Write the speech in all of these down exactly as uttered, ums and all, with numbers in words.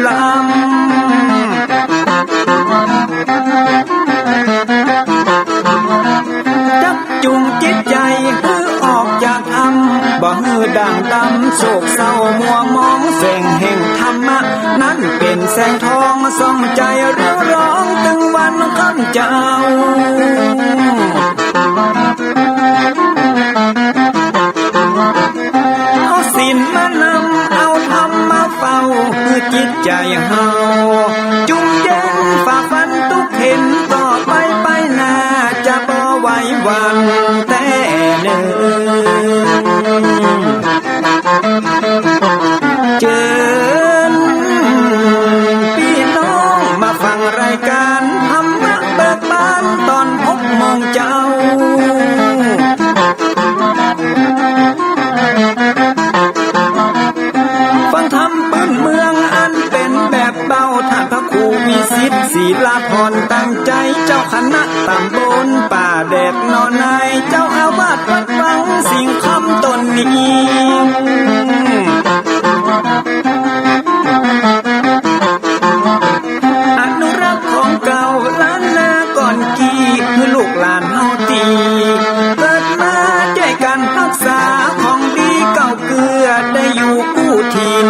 ลำ จักจูงจิตใจ๋หื้อออกจากถ้ำ บ่หื้อด่างดำโศกเศร้ามัวหมอง แสงแห่งธรรมะนั้นเป๋นแสงทอง ส่องใจ๋เรืองรองตึงวันค่ำเจ้า เอาศีลมานำ เอาธรรมมาเฝ้า หื้อจิตใจ๋เฮาจุ่มเย็น ฝ่าฟันตุ๊กเข็ญ ต่อไปไปหน้าจะบ่ไหวหวั่นแต๊เน่อ เจิญปี้น้องมาฟังรายก๋านธรรมะเบิกบานต๋อนหกโมงเจ๊า ฟังธรรมปื้นเมืองอันเป๋นแบบเบา ต้านพระครูวิสิทธิ์ ศิลาพรณ์ ตั้งใจ๋ เจ้าคณะต๋ำบลป่าแดดหนองนาย เจ้าอาวาสวัดวังสิงห์คำต๋นนี้ อนุรักษ์ของเก่าล้านนาก่อนกี้ หื้อลูกหลานเฮาตี้เกิดมา จ้วยกั๋นฮักษาของดีเก่าเกื้อ ได้อยู่กู้ถิ่น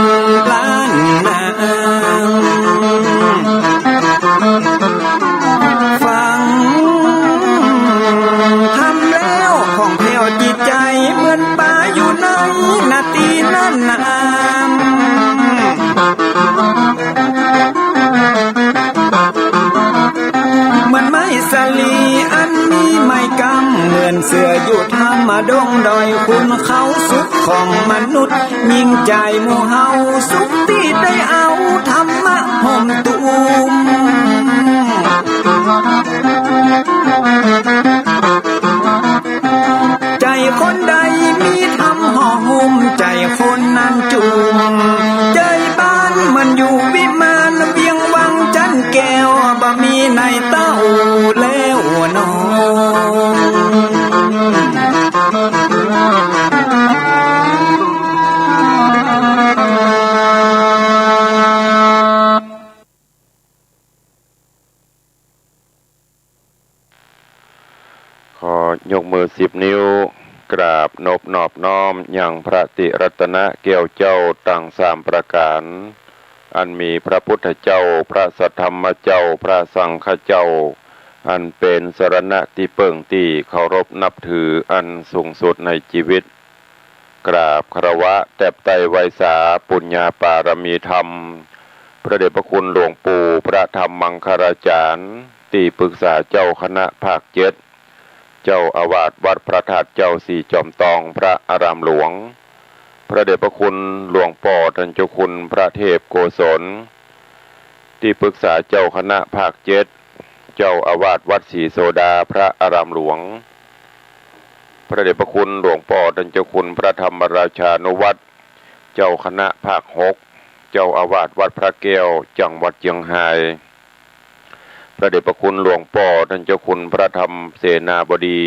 ล้านนา ฟังธรรมแล้วผ่องแผ้วจิตใจ๋ เหมือนป๋าอยู่ในนาตี้นั้นนา เหมือนไม้สาลีอันมีไม้กำ เหมือนเสืออยู่ถ้ำดงดอย ขุนเขาสุขของมนุษย์ ยิ่งใจ๋หมู่เฮาสุขตี้ได้เอาธรรมะห่มตุ้ม ใจ๋คนใดมีธรรมห่อหุ้ม ใจ๋คนนั้นจุ่ม ใจ๋บ้านเหมือนอยู่วิมาน เวียงวังจันแก้ว บ่มีในเต้าแล้วหนอ ขอยกมือสิบนิ้ว กราบนบนอบน้อมยังพระติรัตนะแก้วเจ้าตังสามประก๋าน อันมีพระพุทธเจ้า พระสัทธรรมเจ้า พระสังฆเจ้า อันเป๋นสรณะตี้เปิ้งตี้เคารพนับถืออันสูงสุดในจีวิต กราบคารวะแตบไต้ไหว้สาปุญญาปารมีธรรม พระเดชพระคุณหลวงปู่พระธรรมมังคลาจารย์ ตี้ปรึกษาเจ้าคณะภาคเจ็ด เจ้าอาวาสวัดพระธาตุเจ้าสี่จอมตองพระอารามหลวง พระเดชพระคุณหลวงป้อต้านเจ้าคุณพระเทพโกศล ตี้ปรึกษาเจ้าคณะภาคเจ็ด เจ้าอาวาสวัดศรีโสดาพระอารามหลวง พระเดชพระคุณหลวงป้อต้านเจ้าคุณพระธรรมราชานุวัฒน์ เจ้าคณะภาคหก เจ้าอาวาสวัดพระแก้ว จังหวัดเจียงฮาย พระเดชพระคุณหลวงป้อต้านเจ้าคุณพระธรรมเสนาบดี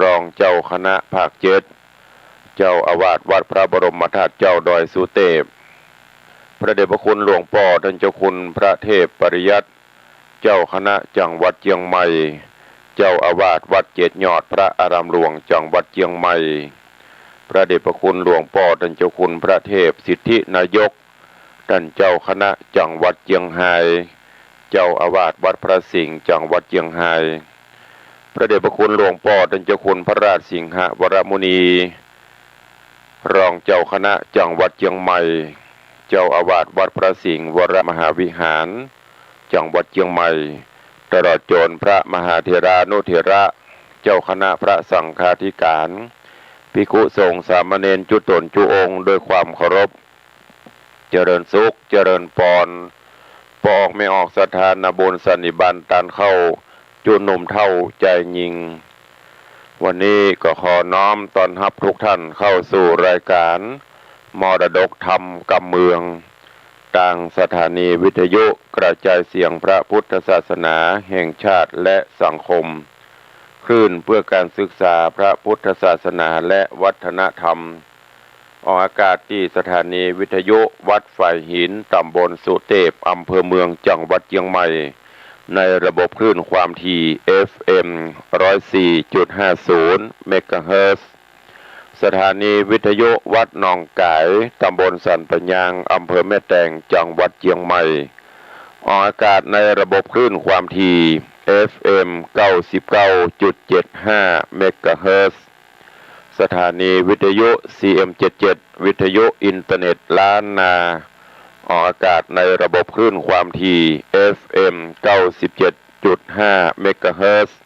รองเจ้าคณะภาคเจ็ด เจ้าอาวาสวัดพระบรมธาตุเจ้าดอยสุเตพ พระเดชพระคุณหลวงป้อต้านเจ้าคุณพระเทพปริยัติ เจ้าคณะจังหวัดเจียงใหม่ เจ้าอาวาสวัดเจ็ดยอดพระอารามหลวงจังหวัดเจียงใหม่ พระเดชพระคุณหลวงป้อต้านเจ้าคุณพระเทพสิทธินายก ต้านเจ้าคณะจังหวัดเจียงฮาย เจ้าอาวาสวัดพระสิงห์จังหวัดเจียงฮาย พระเดชพระคุณหลวงป้อต้านเจ้าคุณพระราชสิงหวรมุนี รองเจ้าคณะจังหวัดเจียงใหม่ เจ้าอาวาสวัดพระสิงห์วรมหาวิหาร จังหวัดเจียงใหม่ ตลอดจ๋นพระมหาเถรานุเถระ เจ้าคณะพระสังฆาธิการ ภิกขุสงฆ์สามเณรจุ๊ต๋นจุ๊องค์ด้วยความเคารพ เจริญสุข เจริญปอน ป้อออกแม่ออกศรัทธานาบุญสันนิบาตต้านเข้า จุ๊หนุ่มเฒ่าจายญิง วันนี้ก็ขอน้อมต้อนฮับทุกท่านเข้าสู่รายการมรดกธรรมกำเมือง ตางสถานีวิทยุกระจายเสียงพระพุทธศาสนาแห่งชาติและสังคม คลื่นเพื่อการศึกษาพระพุทธศาสนาและวัฒนธรรม ออกอากาศตี้สถานีวิทยุวัดฝายหิน ตำบลสุเตพ อำเภอเมือง จังหวัดเจียงใหม่ ในระบบคลื่นความถี่ เอฟเอ็ม ร้อยสี่จุดห้าศูนย์ เมกะเฮิรตซ์ สถานีวิทยุวัดหนองก๋าย ตำบลสันปะยาง อำเภอแม่แตง จังหวัดเจียงใหม่ ออกอากาศในระบบคลื่นความถี่ เอฟเอ็ม เก้าสิบเก้าจุดเจ็ดห้า เมกะเฮิรตซ์ สถานีวิทยุ ซีเอ็ม เจ็ดเจ็ด วิทยุอินเทอร์เน็ตล้านนา ออกอากาศในระบบคลื่นความถี่ เอฟเอ็ม เก้าสิบเจ็ดจุดห้า เมกะเฮิรตซ์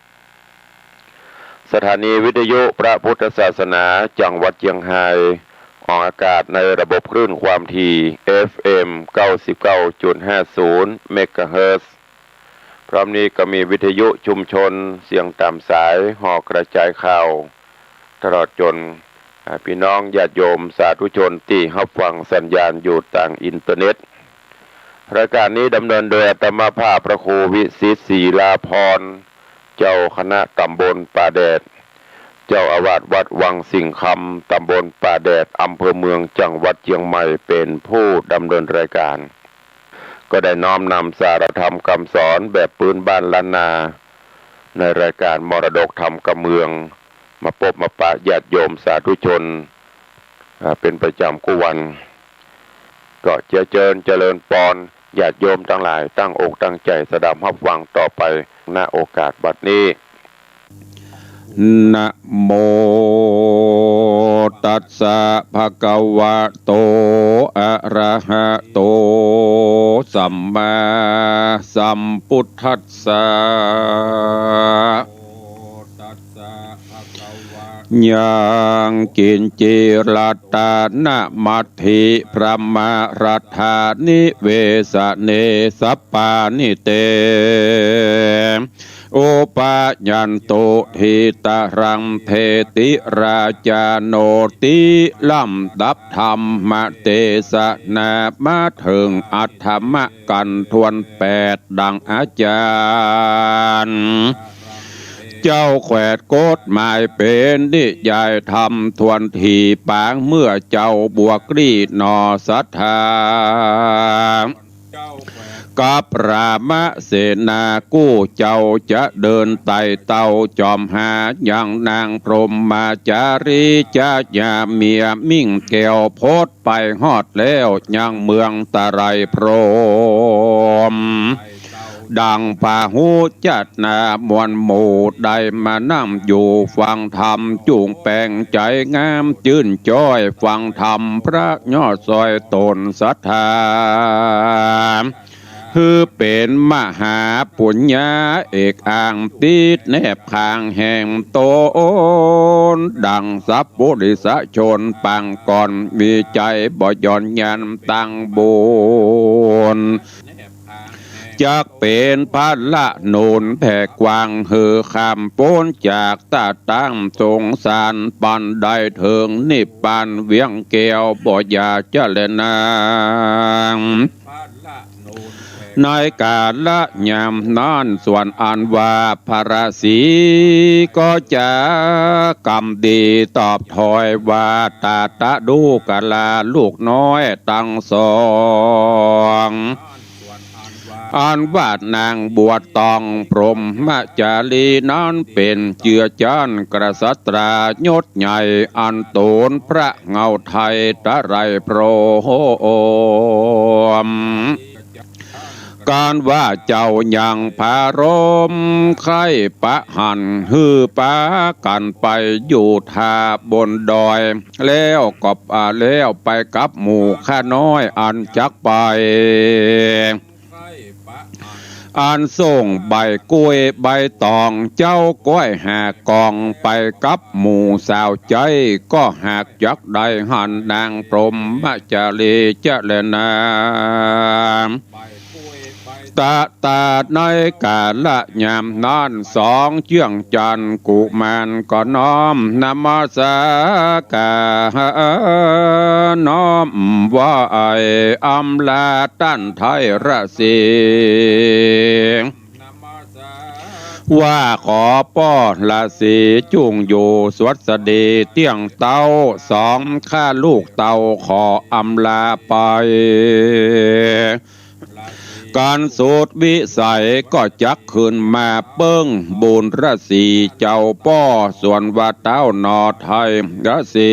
สถานีวิทยุพระพุทธศาสนาจังหวัดเจียงฮาย ออกอากาศในระบบคลื่นความถี่ เอฟเอ็ม เก้าสิบเก้าจุดห้าศูนย์ เมกะเฮิรตซ์ พร้อมนี้ก็มีวิทยุชุมชนเสียงต๋ามสาย หอกระจายข่าว ตลอดจ๋น อ่า ปี้น้องญาติโยมสาธุชนตี้ฮับฟังสัญญาณอยู่ตางอินเทอร์เน็ต รายก๋านนี้ดำเนินโดยอาตมาภาพพระครูวิสิทธิ์ ศิลาภรณ์ เจ้าคณะตำบลป่าแดด เจ้าอาวาสวัดวังสิงห์คำ ตำบลป่าแดด อำเภอเมือง จังหวัดเจียงใหม่ เป๋นผู้ดำเนินรายก๋าน ก็ได้น้อมนำสาระธรรมกำสอนแบบปื๊นบ้านล้านนา ในรายก๋านมรดกธรรมกำเมือง มาปบมาปะญาติโยมสาธุชน อ่า เป๋นประจ๋ำกู้วัน ก็เจียเจิญเจริญปอน ญาติโยมตังหลายตั้งอกตั้งใจ๋สดับฮับฟังต่อไป ณ โอกาสบัดนี้ นะโมตัสสะ ภะคะวะโต อะระหะโต สัมมาสัมพุทธัสสะ ยังกิญจิ รัตนะมัตถิ พรหมรัตถานิเวสะเน สัพพานิเต อุปะยันตุ ทีตะรัง เทติราจาโน ติ ลำดับธรรมเตสนามาเถิงอัฏฐมกัณฑ์ถ้วนแปด ดังอาจ๋ารย์เจ้าแขวดกฎหมายเป๋นนิยายธรรมถ้วนตี้ปาง เมื่อเจ้าบัวกลี้หน่อศรัทธา กับรามเสนากู้เจ้าจะเดินไต่เต้าจอมหายังนางพรหมจารี จะยาเมียมิ่งแก้วพดไปฮอดแล้วยังเมืองตะไลพรหม ดังพาหุจัตนามวลหมู่ได้มานั่งอยู่ฟังธรรม จุ่งแป๋งใจ๋งามจื้นจ้อยฟังธรรมพระยอดซอยต๋นศรัทธา หื้อเป๋นมหาปุญญาเอกอ้างติดแนบข้างแห่งต๋น ดังสัพปุริสชนปางก่อน มีใจ๋บ่หย่อนหย่อนตั้งบุญ จักเป๋นพละหนุนแผ่กว้างหื้อข้ามป๊นจากตาตั้งสงสาร ปันได้เถิงนิพพานเวียงแก้วบ่อย่าจะแลนาง ในกาละยามนั้นส่วนอันว่าพระราศีก็จะกำดีตอบถอยว่า ตาตะดูกะลาลูกน้อยตังสอง อันว่านางบัวตองพรหมจารีนั้นเป๋นเจื้อจั้นกษัตรายศใหญ่ อันต๋นพระเหง้าไทยตะไลพรหม ก๋านว่าเจ้ายังผารมใค่ประหารหื้อปากั๋นไปอยู่ถ้าบนดอย แล้วก็ อ่า แล้วไปกับหมู่ข้าน้อยอันจักไป อันส่งใบกล้วยใบตอง เจ้าก้อยหากองไปกับหมู่สาวใจ๊ ก็หากจักได้หันนางพรหมจารีจะแลนาง ตะตาในกาละยามนั้นสองเจื้องจันทร์กุมารก็น้อมนมัสก๋าน น้อมไหว้อำลาต้านไทยราศี ว่าขอป้อราศีจุ่งอยู่สวัสดีเตี้ยงเต๊า สองข้าลูกเต้าขออำลาไป ก๋านสุดวิสัยก็จักขึ้นมาเปิ้งบุญราศีเจ้าป้อ ส่วนว่าเต๊าหนอไทยราศี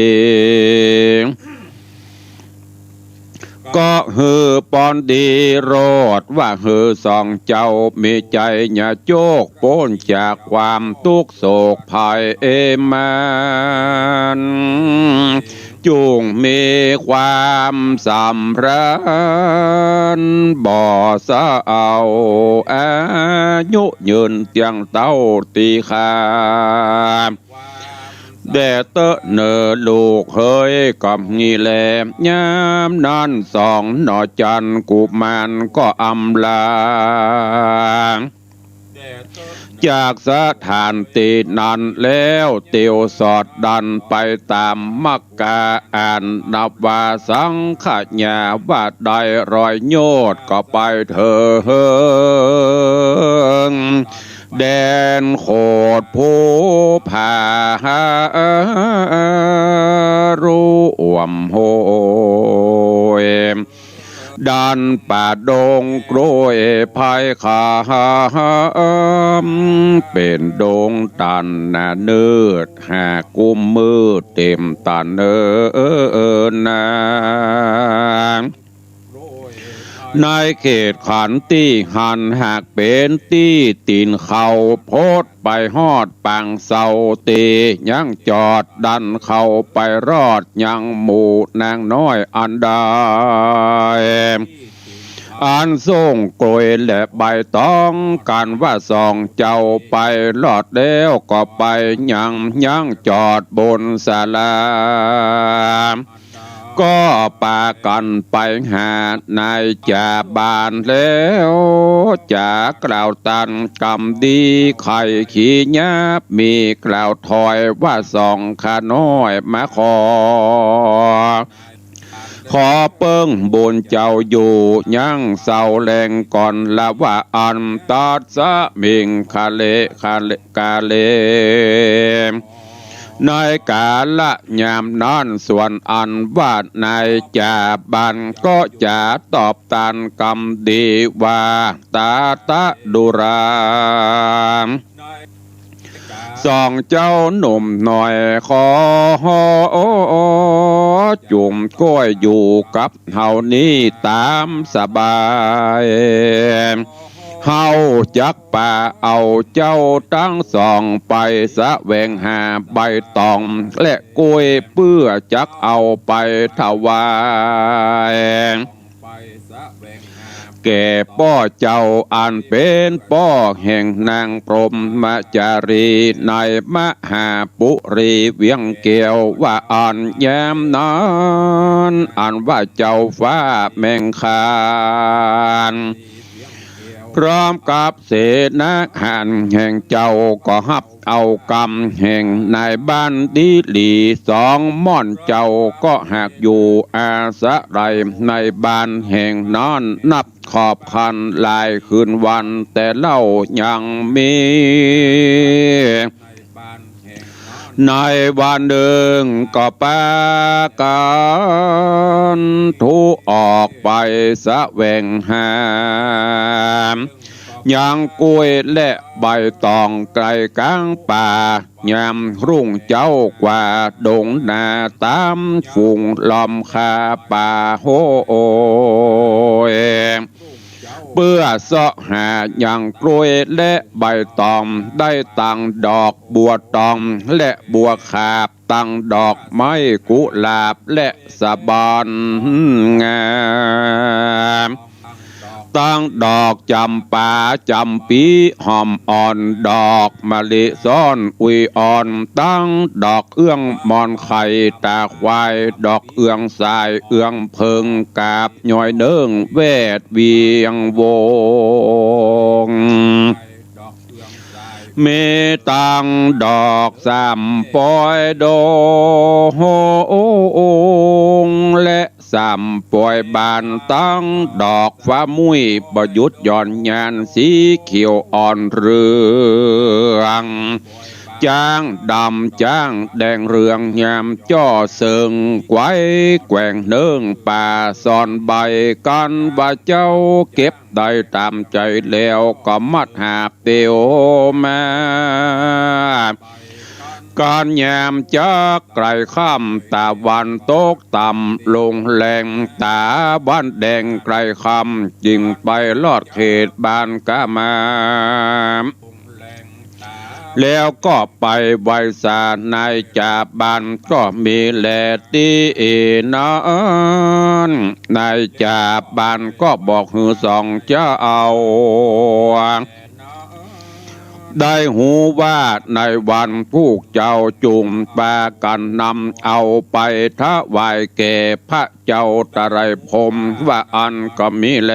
ก็หื้อปอนดีโลด ว่าหื้อสองเจ้ามีใจ๋หยาโจกป๊นจากความตุ๊กข์โศกภัยเอมัน จุ่งมีความสำราญบ่เศร้า อายุยืนเตี้ยงเต๊าตี้ข้า แด่เต๊อะเน่อลูกเฮย ก็มีแล ยามนั้นสองหน่อจันทร์กุมารก็อำลา จากสถานตี้นั้นแล้วเตียวสอดดันไปต๋ามมักกา อันนับว่าสังขยา ว่าได้ร้อยโยชน์ก็ไปเถิง แดนโขดภูผาร่วมโหย ดันป่าดงกล้วยไผ่ขาม เป๋นดงตันนาเนิด หากกุมมืดเต็มตันเนินนา ในเขตขันตี้หั้นหากเป๋นตี้ตี๋นเขา พดไปฮอดปางเสาตี้ยังจอดดันเข้าไปรอดยังหมู่นางน้อยอันใด อันส่งกล้วยและใบตอง กันว่าสองเจ้าไปรอดแล้วก็ไปยัง ยังจอดบนศาลา ก็ปากั๋นไปหานายจ่าบ้านแล้ว จ๋ากล่าวตันกำดี ใค่ขี้หยาบมีกล่าวถอย ว่าสองข้าน้อยมาขอ ขอเปิ้งบุญเจ้าอยู่ยังเศร้าแลงก่อนละ ว่าอั้น ตัสสะมิงคะเล คะเล กาเล ในกาละยามนั้น ส่วนอันว่านายจ่าบ้านก็จะตอบตันกำดีว่า ตาตะดุรา สองเจ้าหนุ่มน้อยขอจุ่มกล้วยอยู่กับเฮานี้ต๋ามสบาย เฮาจักปาเอาเจ้าตังสองไปแสวงหาใบตองและกล้วย เปื้อจักเอาไปถวาย แก่ป้อเจ้าอันเป๋นป้อแห่งนางพรหมจารี ในมหาปุรีเวียงแก้ว ว่าอั้นยามนั้น อันว่าเจ้าฟ้าแมงคาน พร้อมกับเสนาหารแห่งเจ้าก็ฮับเอากำแห่งนายบ้านดีหลี สองม่อนเจ้าก็หากอยู่อาศัยในบ้านแห่งนั้นนับขอบคันหลายคืนวัน แต่เล่ายังมี ในวันหนึ่งก็ปากั๋นทุออกไปแสวงหา ยังกล้วยและใบตองไกลก๋างป่า ยามรุ่งเจ๊ากว่าดงนา ต๋ามฝูงล้อมคาป่าโหย เปื้อเซาะหายังกล้วยและใบตอง ได้ตังดอกบัวตองและบัวขาบ ตังดอกไม้กุหลาบและสะบอนงาม ตังดอกจ๋ำปาจ๋ำปี๋หอมอ่อน ดอกมะลิซ้อนอุยอ่อน ตังดอกเอื้องมอนไข่ตาควาย ดอกเอื้องสายเอื้องเผิง กาบย้อยเนิ่งแวดเวียงวง มีตังดอกสามปอยดง และสามปอยบานตังดอกฟ้ามุ่ย บ่หยุดหย่อนหย่าน สีเขียวอ่อนเรือง จ๊างดำจ๊างแดงเรือง ยามจ้อเสิงไกวแกว่งเนิ่งป่า ซ่อนใบกั๋นว่าเจ้า เก็บได้ต๋ามใจ๋แล้ว ก็มัดหาบเตียวมา กั๋นยามจักใก้ค่ำ ตะวันตกต่ำลงแลง ตะวันแดงใก้ค่ำ จึงไปลอดเขตบ้านกามา แล้วก็ไปไหว้สา นายจ่าบ้านก็มีแลตี้นั้น นายจ่าบ้านก็บอกหื้อสองเจ้า ได้ฮู้ว่าในวันผู้เจ้าจุ่งปากั๋นนำเอาไปถวายแก่พระเจ้าตะไลพรหม ว่าอั้นก็มีแล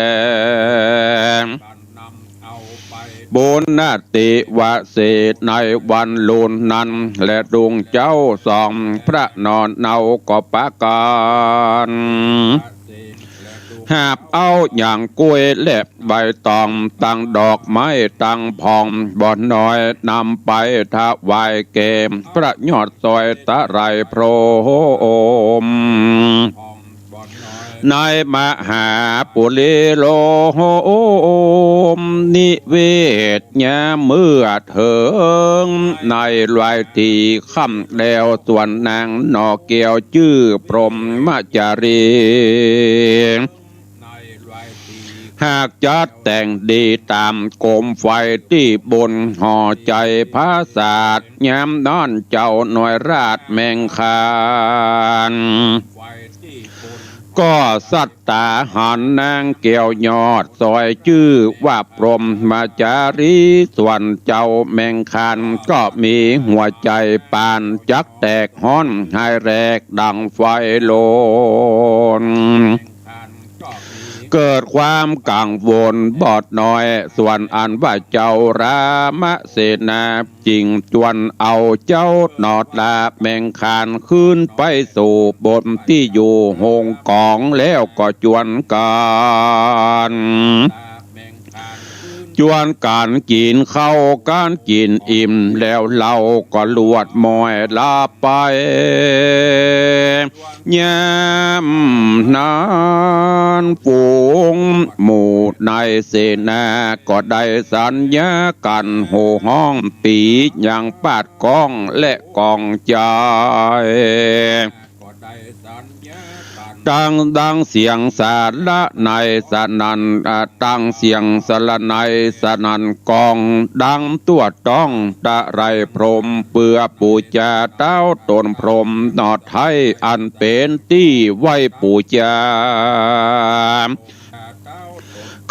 ปุณณติวเสสในวันลุนนั้น และลุงเจ้าสองพระหน่อเนาก็ปากั๋น หาบเอาหยางก๊วยและใบตอง ตังดอกไม้ตังผ่อง บ่น้อยนำไปถวายแก่พระยอดสอยตะไลพรหม ในมหาปุรีโลมนิเวศ ยามเมื่อเถิงในลายตี้ค่ำแล้ว ส่วนนางหน่อแก้วจื้อพรหมจารี หากจัดแต่งดีต๋ามโกมไฟตี้บนหอใจ๋ผาสาท ยามนั้นเจ้าน้อยราชแมงคาน ก็สัตตาหันนางแก้วยอดสอยจื้อว่าพรหมจารี ส่วนเจ้าแมงคานก็มีหัวใจ๋ปานจักแตกฮ้อนหายแหลกดังไฟโลน เกิดความกังวลบ่น้อย ส่วนอันว่าเจ้ารามเสนา จึงจวนเอาเจ้าหน่อตาแมงคานขึ้นไปสู่บนตี้อยู่โฮงก๋อง แล้วก็จวนกั๋น จวนกั๋นกิ๋นข้าวกั๋นกิ๋นอิ่มแล้ว เฮาก็ลวดม้อยหลับไป ยามนั้นฝูงหมู่นายเสนาก็ได้สัญญากั๋นโห่ฮ้องตี๋ยังปาดก้องและก๋องใจ๋ ตังดังเสียงสาระไนสนั่น อ่า ตังเสียงสาระไนสนั่นก้อง ดังตั้วต้องตะไลพรหม เปื้อปู๋จาเต้าต๋นพรหมหน่อไท้ อันเป๋นตี้ไหว้ปู๋จา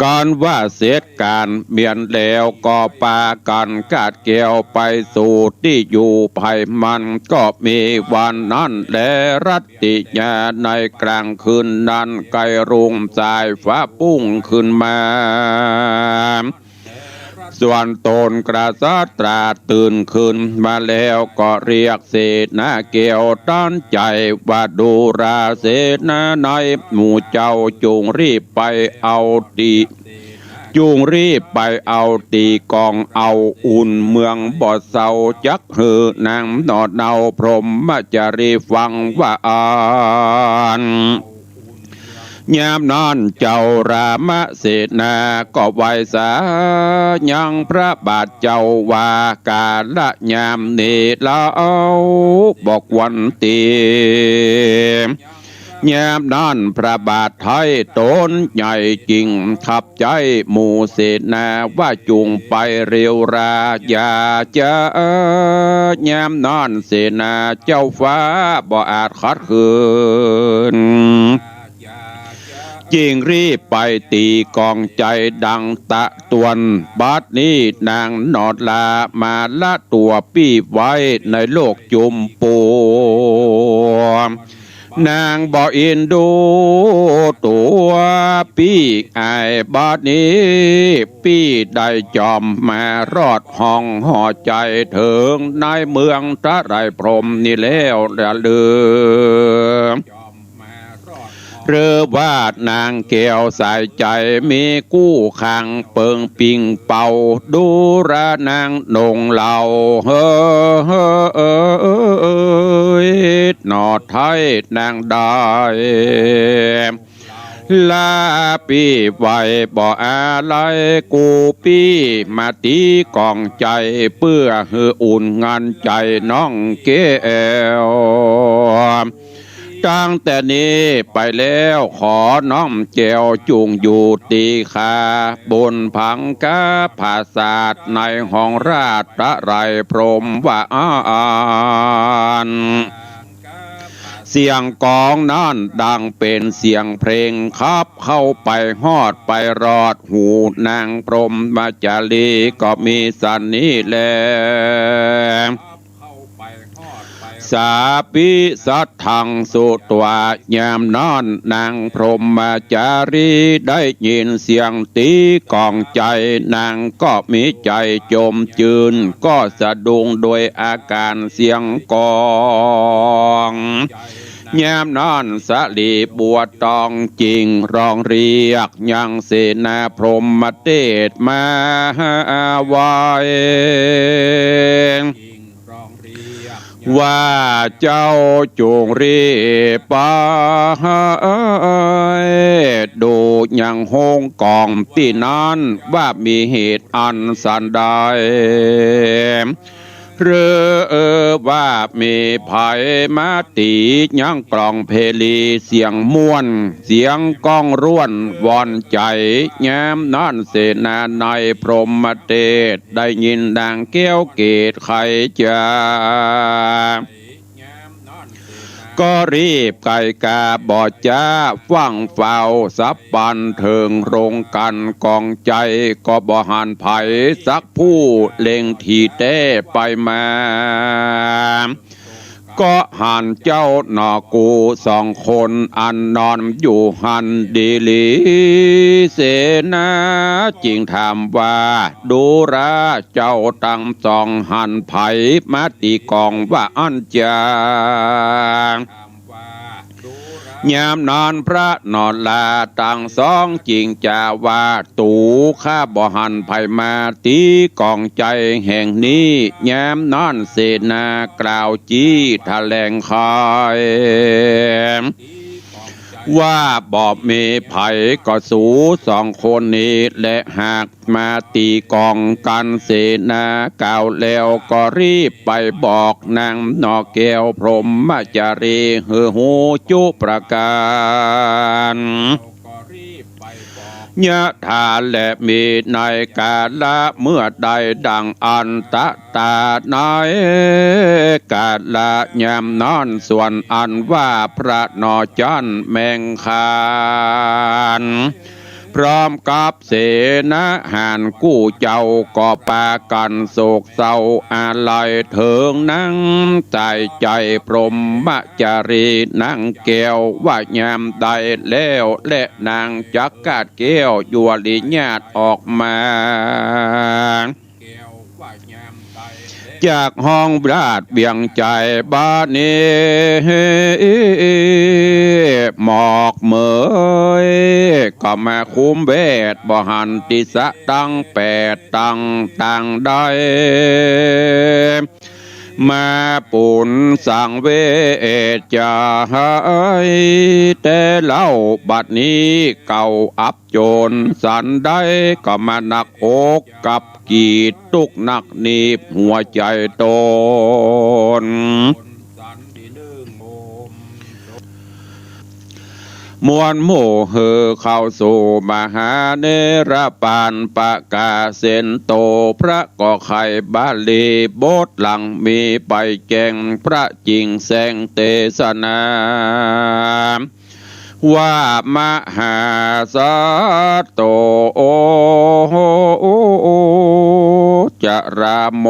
กั๋นว่าเสร็จก๋านเมียนแล้ว ก็ปากั๋นกาดแก้วไปสู่ตี้อยู่ไผมัน ก็มีวันนั้นแล รัตติญาในกลางคืนนั้น ใก้รุ่งสายฟ้าปุ้งขึ้นมา ส่วนต๋นกษัตราตื่นขึ้นมาแล้ว ก็เรียกเสนาแก้วตันใจ๋ว่า ดูราเสนาในหมู่เจ้า จุ่งรีบไปเอาตี้ จุ่งรีบไปเอาตี้ก๋องเอาอุ่นเมืองบ่เซา จักหื้อนางหน่อเนาพรหมจารีฟังว่าอั้น ยามนั้นเจ้ารามเสนาก็ไหว้สายังพระบาทเจ้าว่า กาละยามนี้เฮาบ่ควรตี้ ยามนั้นพระบาทไท้ต๋นใหญ่จิ่งขับใจ๊หมู่เสนาว่า จุ่งไปเร็วรา อย่าจ๊า ยามนั้นเสนาเจ้าฟ้าบ่อาจขัดขืน จึ่งรีบไปตี้ก๋องใจ๋ดังตะตวน บัดนี้นางหน่อตามาละตั๋วปี้ไว้ในโลกจุมปู น นางบ่อินดูตั๋วปี้อ้าย บัดนี้ปี้ได้จ่อมมารอดห้องหัวใจ๋เถิงในเมืองตะไลพรหมนี่แล้วละลือ หรือว่านางแก้วสายใจ๋มีกู้ข้างเปิงปิ่งเป่า ดูราหนังหน่งเหล่า เฮ้ย หนอไท้นางได้ ลาปี้ไว้บ่อาลัย กู้ปี้มาตี๋ก๋องใจ๋ เปื้อหื้ออุ่นเงินใจ๋น้องแก้ว ตั้งแต่นี้ไปแล้วขอน้องแก้วจุ่งอยู่ตี๋ข้า บนผลังคาผาสาทในห้องราชตะไลพรหมว่าอั้น เสียงก๋องนั้นดังเป๋นเสียงเพลงขับเข้าไปฮอดไปรอดหูนางพรหมจารีก็มีสันนี้แล สาปิสัตถังสุตวา ยามนั้นนางพรหมจารีได้ยินเสียงตี๋ก๋องใจ๋ นางก็มีใจ๋จมจื้น ก็สะดุ้งโดยอาก๋านเสียงก๋อง ยามนั้นสาลีบัวตองจึ่งฮ้องเรียกยังเสนาพรหมเตศมาไหว้ ว่าเจ้าจุ่งรีบไปดูยังโฮงก๋องตี้นั้นว่ามีเหตุอันสันใด หรือว่ามีใผมาตี๋ยังกลองเพลีเสียงม่วน เสียงก้องร่วนวอนใจ๋ ยามนั้นเสนาในพรหมเตศได้ยินนางแก้วเกศใค่จะ ก็รีบไก่กาบ่จ๊าฟั่งเฝ้าสับปันเถิงโฮงก๋านก๋องใจ๋ ก็บ่หันใผสักผู้เล็งถี่แต๊ไปมา ก็หันเจ้าหน่อกูสองคนอันนอนอยู่หั้นดีหลี เสนาจึ่งถามว่า ดูราเจ้าตังสองหันใผมาตี๋ก๋องว่าอั้นจา ยามนั้นพระนราตังสองจึ่งจาว่า ตั๋วข้าบ่หันใผมาตี๋ก๋องใจ๋แห่งนี้ ยามนั้นเสนากล่าวจี้แถลงไข ว่าบ่มีใผก็สูสองคนนี้แหละ หากมาตี๋ก๋องกั๋น เสนากล่าวแล้วก็รีบไปบอกนางหน่อแก้วพรหมจารีหื้อฮู้จุประก๋าน ยะถาและมีในกาละเมื่อใดดังอันตะตาในกาละยามนั้น ส่วนอันว่าพระหน่อจั้นแมงคาน พร้อมกับเสนาหารกู้เจ้าก็ปากั๋นโศกเศร้าอาลัยเถิงนางสายใจ๋พรหมจารีนางแก้วว่ายามใดแล้ว และนางจักกาดแก้วยวริญาติออกมา จากห้องราชเวียงใจ๋ บัดนี้หมอกเหมยก็มาคุ้มแวด บ่หันติสะตังแปดตังตังใด มาปูนสังเวชใจ๋ แต่เล่าบัดนี้เก่าอับ จนสันใดก็มาหนักอกกับกีดตุ๊กหนักหนีบหัวใจ๋ต๋น มวลหมู่หื้อเข้าสู่มหาเนรปานประกาศเสนโต พระก็ไขบาลีบทหลังมีไปแจ้ง พระจึงแสดงเตสนา ว่ามหาสัตโต จราโม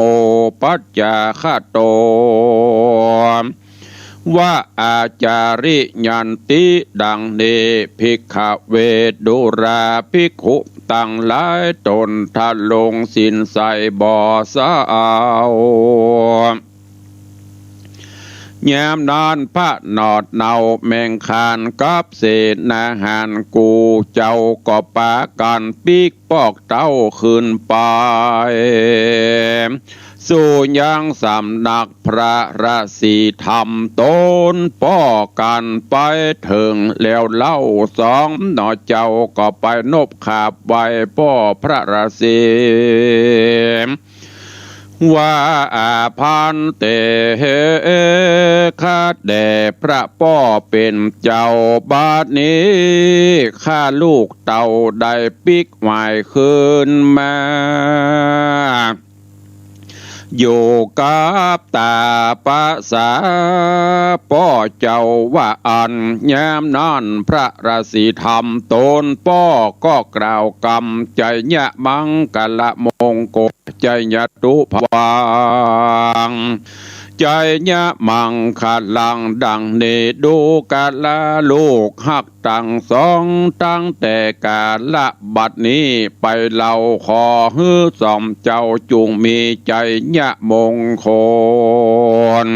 ปัจจาคโต วาอาจาริยันติ ดังนี้ ภิกขเว ดูราภิกขุตังหลาย ต๋นทรงศีลใสบ่เศร้า ยามนั้นพระหนอดเหนาแมงคานกับเสนาหารกู้เจ้าก็ปากั๋นปิ๊กปอกเต้าขึ้นไป สู่ยังสำนักพระราศีธรรม ต๋นป้อกั๋นไปเถิงแล้วเล่า สองหนอเจ้าก็ไปนบขาบไหว้ป้อพระราศี ว่า อาภันเต ข้าแด่พระป้อเป๋นเจ้า บัดนี้ข้าลูกเต้าได้ปิ๊กหวายคืนมา อยู่กับต๋าประสาป้อเจ้าว่าอั้น ยามนั้นพระราศีธรรมต๋นป้อก็กล่าวกำไชยะมังคละมงคล ไชยะตุพวัง ไชยะมังคลัง ดังนี้ ดูกราลูกฮักตังสอง ตั้งแต่กาละบัดนี้ไป เฮาขอหื้อสองเจ้าจุ่งมีไชยะมงคล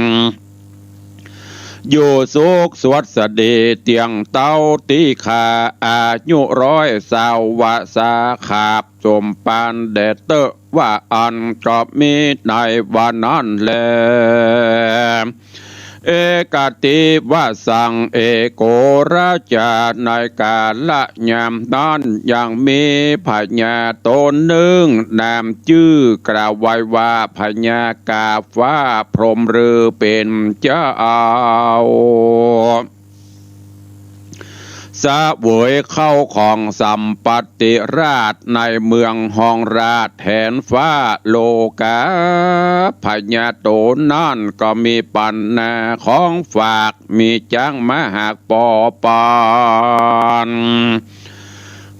อยู่สุขสวัสดีเตียงเต้า ตี้ข้าอายุร้อยซาววาสา ขาบสมปานแด่เต๊อะ ว่าอั้นก็มีในวันนั้นแล เอกัตติวสัง เอโกราชา ในกาละยามนั้นยังมีพญาต๋นนึ่ง นามจื้อกล่าวไว้ว่าพญากาฟ้าพรหมฤๅเป๋นเจ้า เสวยเข้าของสัมปัตติราชย์ในเมืองฮองราชย์แถนฟ้าโลกา พญาต๋นนั้นก็มีปัณณาของฝาก มีจ๊างมหาดปอปาน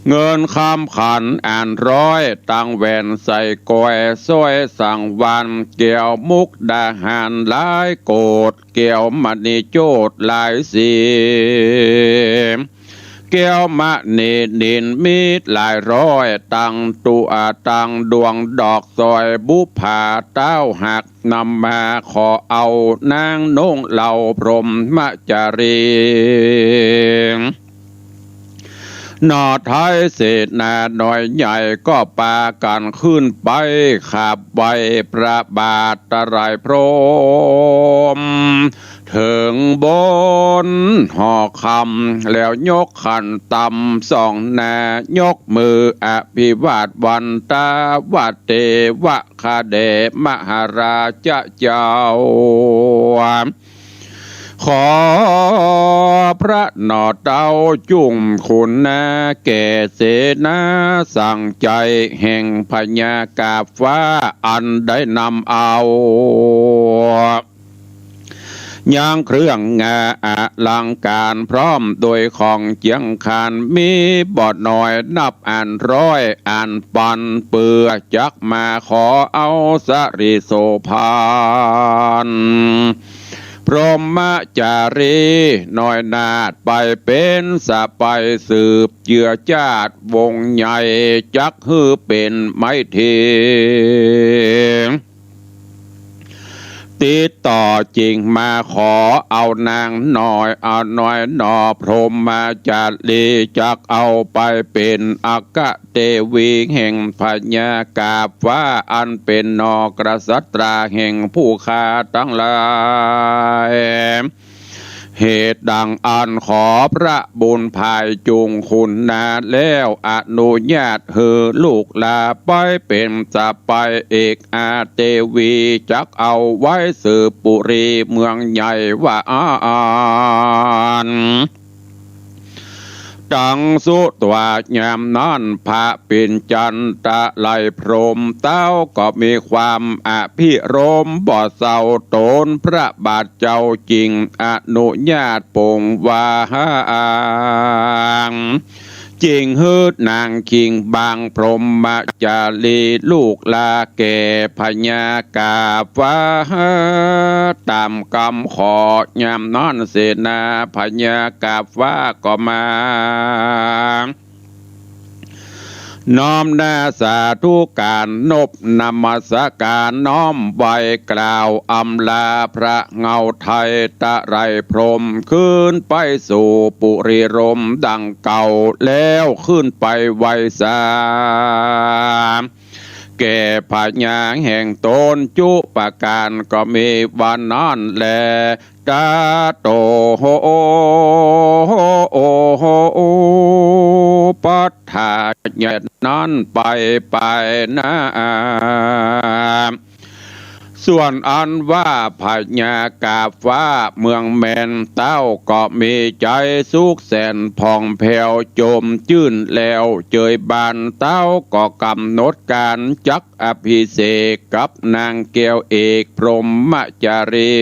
เงินคำขันอันร้อย ตังแหวนสร้อยก้อย สร้อยสังวาล แก้วมุกดาหารหลายโกด แก้วมณีโจทย์หลายสี แก้วมณีนิลมิตรหลายร้อย ตังตั๋วตังดวงดอกสร้อยบุปผา เต้าหากนำมาขอเอานางนุ่งเหล่าพรหมจารี หนอไท้เสนาน้อยใหญ่ก็ปากั๋นขึ้นไปขับไหว้พระบาทไตรพรหม เถิงบนหอคำ แล้วยกขันตำสองหน้า ยกมืออภิวาทวันตา ว่า เตวะ ข้าแด่มหาราชเจ้า ขอพระหนอเต้าจุ่งคุณนาแก่เสนาสังใจ๋แห่งพญากาฟ้า อันได้นำเอา ยังเครื่องงาอลังก๋านพร้อมโดยของเจียงคาน มีบ่น้อยนับอันร้อยอันปัน เปื้อจักมาขอเอาสริโสภณ พรหมจารีน้อยนาถไปเป๋นสะใภ้สืบเจื้อจาติวงศ์ใหญ่ จักหื้อเป๋นไมตรี ติดต่อจิ่งมาขอเอานางน้อย เอาน้อยหนอพรหมจารี จักเอาไปเป๋นอัคคเทวีแห่งพญากาฟ้า อันเป๋นหนอกษัตราแห่งผู้ข้าตังหลาย เหตุดังอั้นขอพระบุญภายจุ่งคุณนาแล้ว อนุญาตหื้อลูกหลาไปเป๋นสะใภ้เอกอาเทวี จักเอาไว้สืบปุรีเมืองใหญ่ว่าอั้น ตังสุตวา ยามนั้นพระปิ่นจันทะไลยพรหมเต้าก็มีความอภิรมย์บ่เศร้า ตนพระบาทเจ้าจิ่งอนุญาตปรงวาง จึงหื้อนางคิงบางพรหมจารีลูกหล้าแก่พญากาฟ้า ต๋ามกำขอ ยามนั้นเสนาพญากาฟ้าก็มา น้อมหน้าสาธุก๋าน นบนมัสก๋าน น้อมไหว้กล่าวอำลาพระเงาไทย ตะไลพรหม ขึ้นไปสู่ปุรีรมย์ดังเก่า แล้วขึ้นไปไหว้สา แก่พญาแห่งต๋นจุประก๋าน ก็มีวันนั้นแล ตาโต โห โอ โห โอ ปัฏฐา นั้นไป ไปนา ส่วนอันว่าพญากาฟ้าเมืองแมนเต้า ก็มีใจ๋สุขแสนผ่องแผ้ว จมจื้นแล้วเจยบาน เต้าก็ก๋ำหนดก๋านจักอภิเษกกับนางแก้วเอกพรหมจารี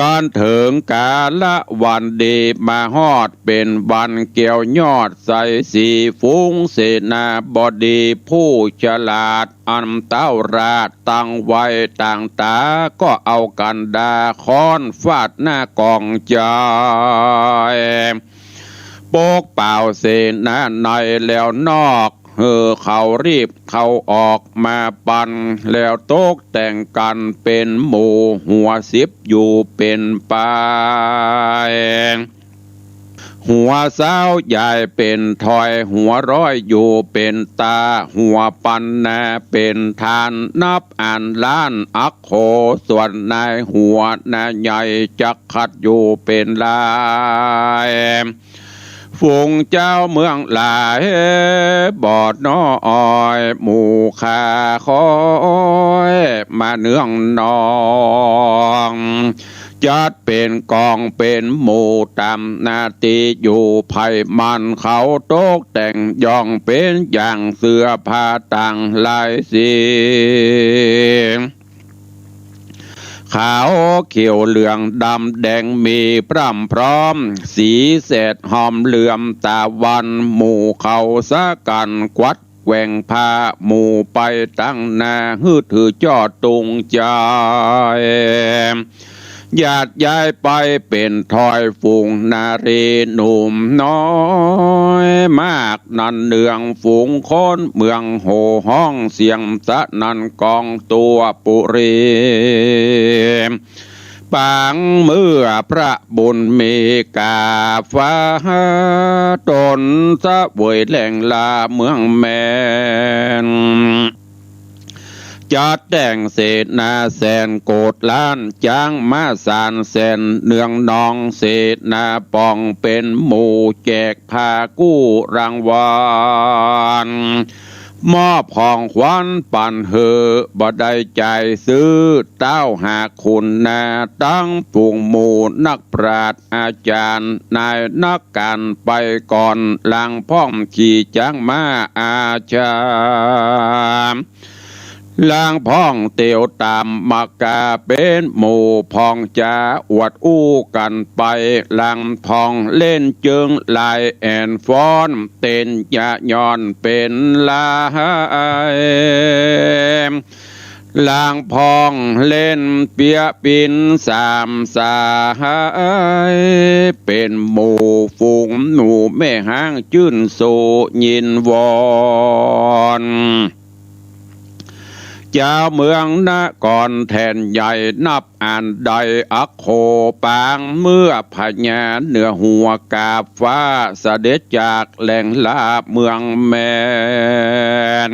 ก๋านเถิงกาละวันดีมาฮอด เป๋นวันแก้วยอดใสสี ฝูงเสนาบดีผู้ฉลาด อันเต้าราชตั้งไว้ต่างต๋า ก็เอากั๋นดาค้อนฟาดหน้ากองใจ๋ ปกเป่าเสนาในแล้วนอก หื้อเขารีบเข้าออกมาปัน แล้วตกแต่งกั๋นเป๋นหมู่ หัวสิบอยู่เป๋นปาย หัวซาวใหญ่เป๋นทอย หัวร้อยอยู่เป๋นตา หัวปันนาเป๋นฐาน นับอันล้านอักโข ส่วนนายหัวนาใหญ่จักขัดอยู่เป๋นลาย ฝูงเจ้าเมืองหลาย บ่น้อย หมู่ข้าคอยมาเนืองนอง จัดเป๋นกองเป๋นหมู่ต๋ามหน้าตี้อยู่ ไพร่มันเขาตกแต่งย่องเป๋นอย่าง เสื้อผ้าต่างหลายสี ขาวเขียวเหลืองดำแดงมีพร่ำพร้อม สีแสดหอมเหลื่อมตะวัน หมู่เขาสะกั๋นกวัดแกว่งผ้า หมู่ไปตังหน้า หื้อถือจ้อตุงใจ๋ หยาดย้ายไปเป๋นทอย ฝูงนารีหนุ่มน้อยมาก นันเนืองฝูงคนเมืองโห่ฮ้องเสียงสนั่นกองทั่วปุรี ปางเมื่อพระบุญมีกาฟ้า ต๋นเสวยแหล่งลาเมืองแมน จัดแต่งเสนาแสนโกฏล้าน จ๊างม้าสารแสนเนืองนอง เสนาป่องเป๋นหมู่ แจกผ้ากู้รางวัล มอบของขวัญปั๋นหื้อ บ่ได้จ่ายซื้อ เต้าหากขุนนา ตังฝูงหมู่นักปราชญ์อาจ๋ารย์ นายนักก๋านไปก่อน ลางพ่องขี่จ๊างม้าอาชา ลางพ่องเตียวต๋ามมากา เป๋นหมู่พ่องจ๋าอวดอู้กั๋นไป ลางพ่องเล่นจึงลายแอ่นฟ้อน เต้นยะย้อนเป๋นลาย ลางพ่องเล่นเปียะปิ๊นสามสาย เป๋นหมู่ฝูงหมู่แม่ฮ้างจื้นโซยินวอน จาวเมืองนครแถ่นใหญ่นับ อันใดอัคโคปาง เมื่อพญาเหนือหัวกาบฟ้า เสด็จจากแหล่งลาเมืองแมน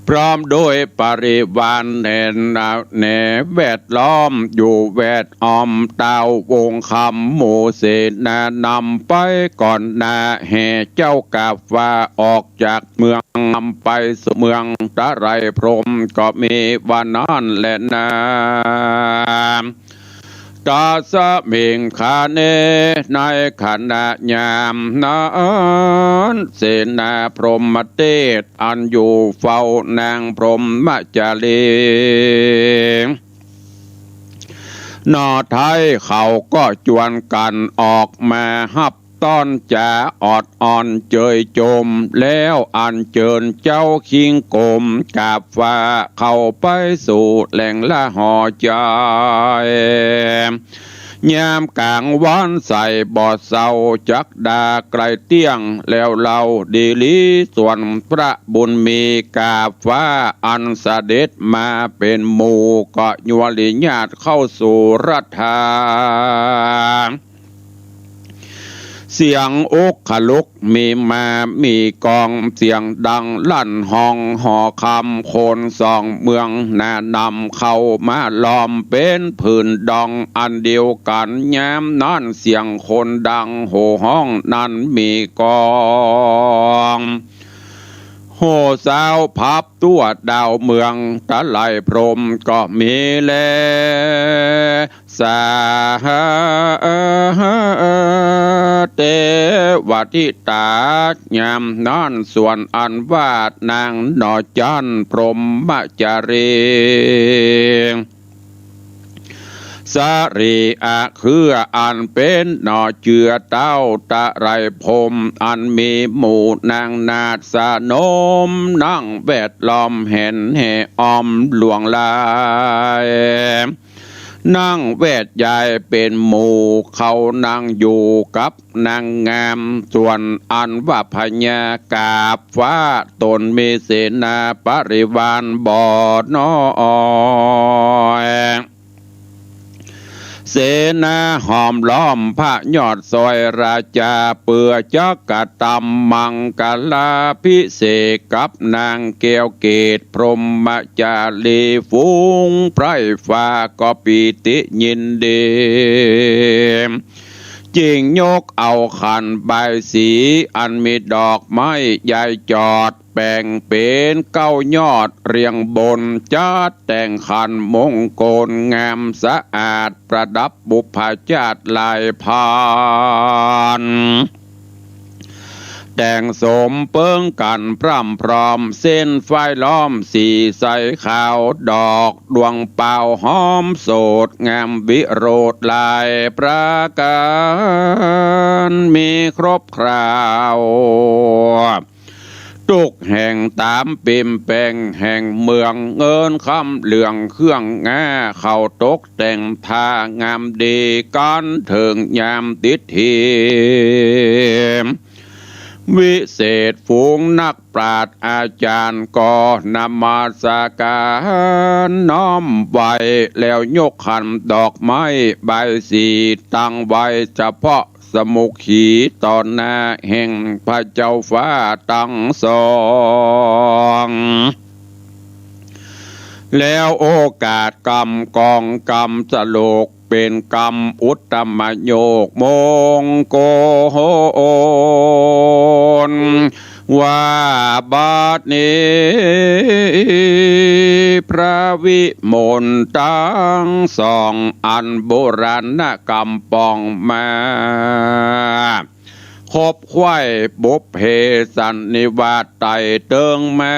พร้อมด้วยปริวารแน่นหนาแน่นแวดล้อม อยู่แวดอ้อมเต้าวงคำ หมู่เสนานำไปก่อนหน้า แห่เจ้ากาบฟ้าออกจากเมือง นำไปสู่เมืองตะไลพรหม ก็มีว่านั้นแลนา ตัสมิงคาเน ในขณะยามนั้น เสนาพรหมเตสอันอยู่เฝ้านางพรหมจารี หน่อไท้เขาก็จวนกั๋นออกมาฮับ ต้อนจ๋าออดอ่อนเจยจม แล้วอัญเจิญเจ้าคิงก้มกราบฟ้า เข้าไปสู่แหล่งละหอใจ๋ ยามก๋างวันใสบ่เศร้าจักดาไกลเตี้ยง แล้วเล่าดีหลีส่วนพระบุญมี กราบฟ้าอันเสด็จมาเป๋นหมู่ ก็ยัวริญาติเข้าสู่รัฐา เสียงอกขลุกมีมามีกอง เสียงดังลั่นห้องหอคำ คนสองเมืองหนานำเข้ามาล้อมเป๋นผืนดองอันเดียวกั๋น ยามนั้นเสียงคนดังโห่ฮ้องนั้นมีกอง โห่ซาวพับ ตั้วดาวเมือง ตะไลพรหมก็มีแล สาเตวทิตา ยามนั้นส่วนอันว่านางหน่อจันทร์พรหมจารี สรีอะเครืออันเป๋นหน่อเจือเต้าตะไลพรหม อันมีหมู่นางนาฏสนม นั่งแวดล้อมแหนแห่อ้อมหลวงลาย นั่งแวดยายเป๋นหมู่ เขานั่งอยู่กับนางงาม ส่วนอันว่าพญากราบฟ้า ตนมีเสนาบริวารบ่น้อย เสนาห้อมล้อมพระยอดซอยราจา เปื้อจักกระตำมังคลาภิเษกกับนางแก้วเกศพรหมจารี ฝูงไพร่ฟ้าก็ปีติยินดี จึงยกเอาขันบายสีอันมีดอกไม้ใหญ่จอด แป๋งเป๋นเก้ายอดเรียงบน จัดแต่งขันมงคลงามสะอาด ประดับบุพจาตรลายพราน แต่งสมเปิงกั๋นพร่ำพร้อม เส้นฝ้ายล้อมสีใสขาว ดอกดวงเปาหอมโสด งามวิโรจน์หลายประก๋าน มีครบคราว ตุ๊กแห่งต๋ามปิ่มแป๋งแห่งเมือง เงินคำเหลืองเครื่องงา เข้าตกแต่งท่างามดี กั๋นเถิงยามติดที วิเศษฝูงนักปราชญ์อาจารย์ก็นมัสก๋านน้อมไหว้ แล้วยกขันดอกไม้บายสีตั้งไว้เฉพาะ สมุขีต่อหน้าแห่งพระเจ้าฟ้าตังสอง แล้วโอกาสกำกองกำสโลกเป๋นกำอุตตมโยคมงคล ว่าบัดนี้ พระวิมลตังสอง อันโบราณกำปองมา คบไขว้บุพเพสันนิวาสไต่เติงมา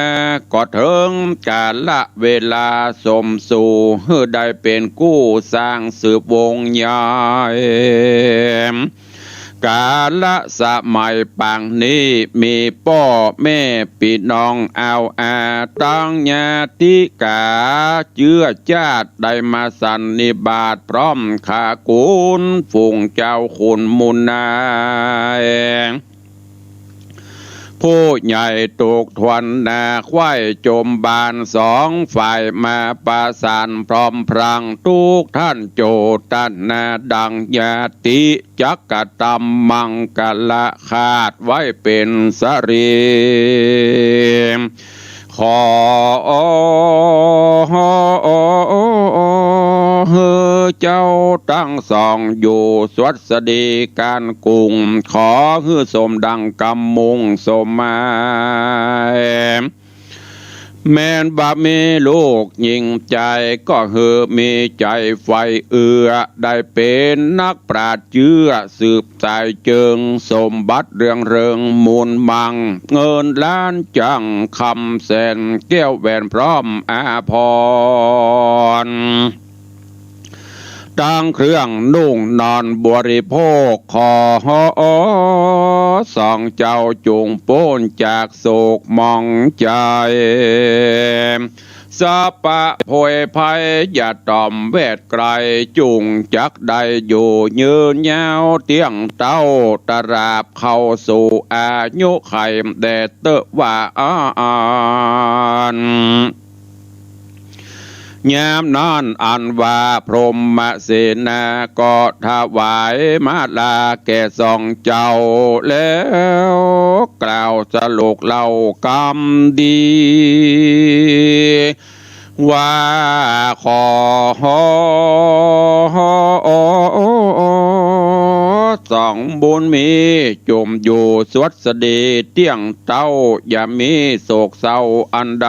ก็เถิงกาละเวลาสมสู่ หื้อได้เป๋นกู้สร้างสืบวงศ์ใหญ่ กาละสมัยปางนี้ มีป้อแม่ปี้น้องอาวอา ตังญาติก๋าเจื้อจาติ ได้มาสันนิบาตพร้อมข้าขุนฝูงเจ้าขุนมูลนาย ผู้ใหญ่ตกทวนนาไขว้จมบานสองฝ่าย มาประสานพร้อมพรังทุกท่าน โจตนาดังญาติ จักกระตำมังคละคาดไว้เป๋นสรี ขอหื้อเจ้าตังสองอยู่สวัสดีก๋านกุ้ง ขอหื้อสมดังกำมุ่งสมหมาย แม้นบ่มีลูกหญิงใจ๋ ก็หื้อมีใจ๋ใฝ่เอื้อ ได้เป๋นนักปราชญ์เจื้อสืบสายเจิง สมบัติเรืองเริงมูลมัง เงินล้านจั่งคำแสน แก้วแหวนพร้อมอาภรณ์ ตังเครื่องนุ่งนอนบริโภค ขอสองเจ้าจุ่งป๊นจากโศกหมองใจ๋ สะปะโผยภัยอย่าต่อมแวดไก๋ จุ่งจักได้อยู่ยืนยาวเตี้ยงเต๊า ตราบเข้าสู่อายุขัยแด่เต๊อะว่าอั้น ยามนั้นอันว่าพรหมเสนาก็ถวายมาลาแก่สองเจ้า แล้วกล่าวสรุปเล่ากำดี ว่าขอสองบุญมี จุ่มอยู่สวัสดีเตี้ยงเต๊า อย่ามีโศกเศร้าอันใด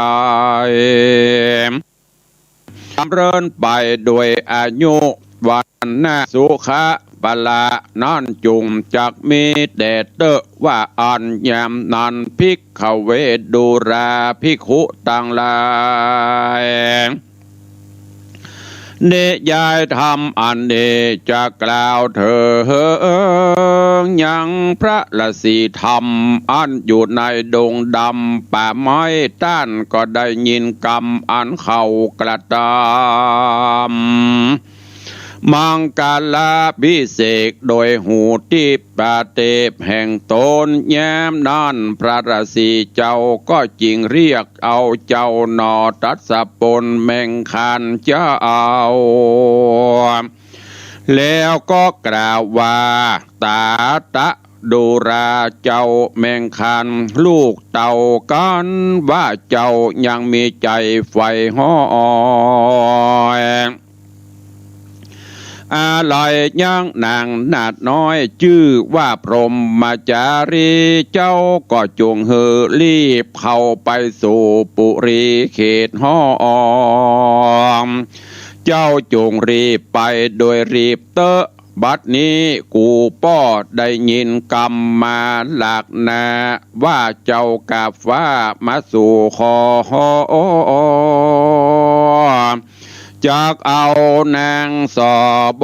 ดำเริญไปโดยอายุวรรณะสุขะพละ นั้นจุ่งจักมีแด่เต๊อะว่าอั้น ยามนั้นภิกขเวทดูราภิกขุตังหลาย นิยายธรรมอันนี้จะกล่าวเถิงยังพระราศีธรรม อันอยู่ในดงดำป่าไม้ ต้านก็ได้ยินกำอันเขากระตำ มังคลาภิเษกโดยหูทิพย์ประทีปแห่งต๋น ยามนั้นพระราศีเจ้าก็จึงเรียกเอาเจ้าหน่อทัศพลแมงคารเจ้า แล้วก็กล่าวว่า ตาตะดูราเจ้าแมงคาร ลูกเต้ากั๋นว่าเจ้ายังมีใจ๋ใฝ่ฮ้อย อาลัยยังนางนาฏน้อยจื้อว่าพรหมจารี เจ้าก็จุ่งหื้อรีบเข้าไปสู่ปุรีเขตฮ้อย เจ้าจุ่งรีบไปโดยรีบเต๊อะ บัดนี้กูป้อได้ยินกำมาหลากหนา ว่าเจ้ากาฟ้ามาสู่ขอ จักเอานางสบ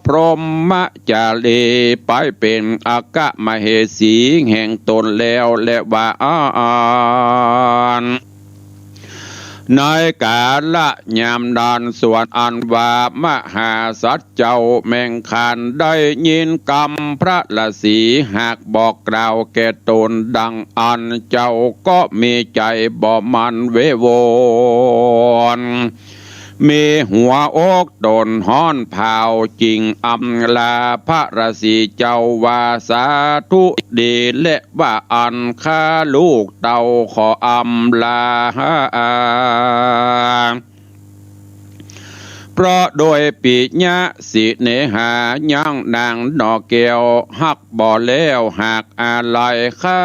พรหมจารี ไปเป๋นอัคคมเหสีแห่งต๋นแล้วแลว่าอั้น ในกาละยามนั้นส่วนอันว่ามหาสัตว์เจ้าแมงคารได้ยินกำพระราศีหากบอกกล่าวแก่ต๋นดังอั้น เจ้าก็มีใจ๋บ่หมั่นเววอน มีหัวอกต๋นฮ้อนผาว จึงอำลาพระราศีเจ้าว่าสาธุดีแลว่าอั้น ข้าลูกเต้าขออำลา เพราะโดยปิยะสิเนหายังนางหน่อแก้วฮักบ่แล้วหากอาลัย ข้า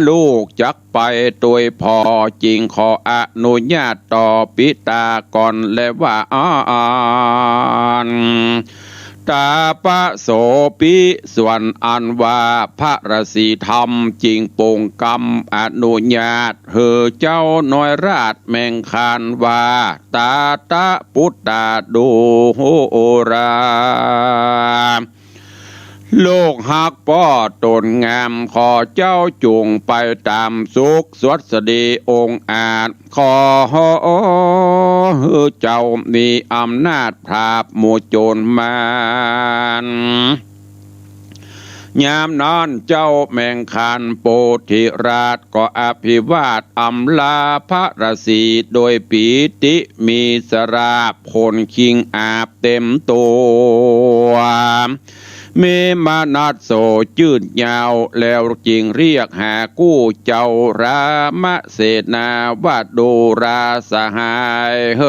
ลูกจักไปตวยผ่อ จึงขออนุญาตต่อปิตาก่อนแลว่าอั้น ตาปโสปิ ส่วนอันว่าพระราศีธรรมจึงปรงกำอนุญาตหื้อเจ้าน้อยราชแมงคารว่า ตาตะปุตตาดูรา ลูกฮักป้อต๋นงาม ขอเจ้าจุ่งไปต๋ามสุขสวัสดีองอาจ ขอหื้อเจ้ามีอำนาจผาบหมู่โจ๋รมาร ยามนั้นเจ้าแมงคารโปธิราชก็อภิวาทอำลาพระราศีโดยปีติมีสราบ ขนคิงอาบเต็มตั๋ว มีมนัสโสจืดยาว แล้วจึงเรียกหากู้เจ้ารามเสนาว่าดูราสหายเห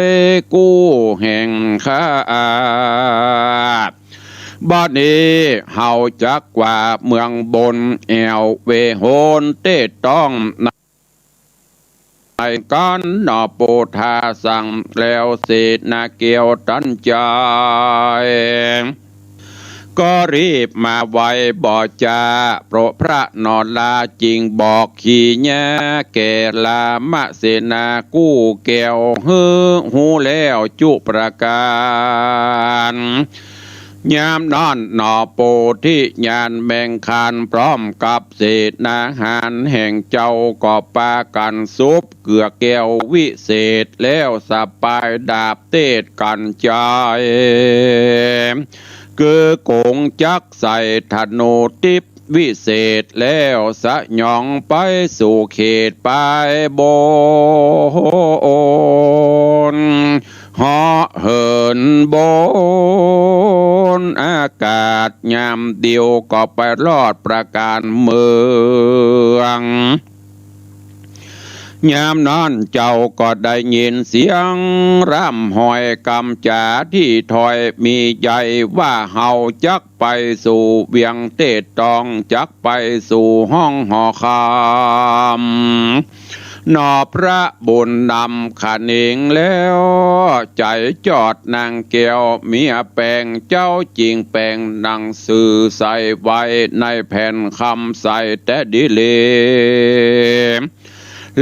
ย กู้แห่งข้า บัดนี้เฮาจักกว่าเมืองบนแอ่วเวโหนเต๊ต้อง ในกั๋นหน่อโปธาสั่งแล้วเสนาแก้วตันใจ๋ ก็รีบมาไวบ่จ๋า เพราะพระนราจึงบอกขีญาแก่รามเสนากู้แก้ว หื้อฮู้แล้วจุประก๋าน ยามนั้นหนอโปธิญาณแมงคาน พร้อมกับเสนาหาญแห่งเจ้า ก็ปากั๋นสุบเกือกแก้ววิเศษ แล้วสะปายดาบเตศกั๋นจาย คือก๋งจักรใส่ธนูติบวิเศษ แล้วสยองไปสู่เขตปายบน เหาะเหินบนอากาศ ยามเดียวก็ไปรอดประก๋านเมือง ยามนั้นเจ้าก็ได้ยินเสียงร่ำฮอยกำจ๋าตี้ถ้อยมีใหญ่ว่า เฮาจักไปสู่เวียงเตตอง จักไปสู่ห้องหอคำ หนอพระบุญนำขะเหนงแล้ว ใจ๋จอดนางแก้วเมียแปง เจ้าจึงแป๋งหนังสือใส่ไว้ในแผ่นคำใสแต่ดีหลี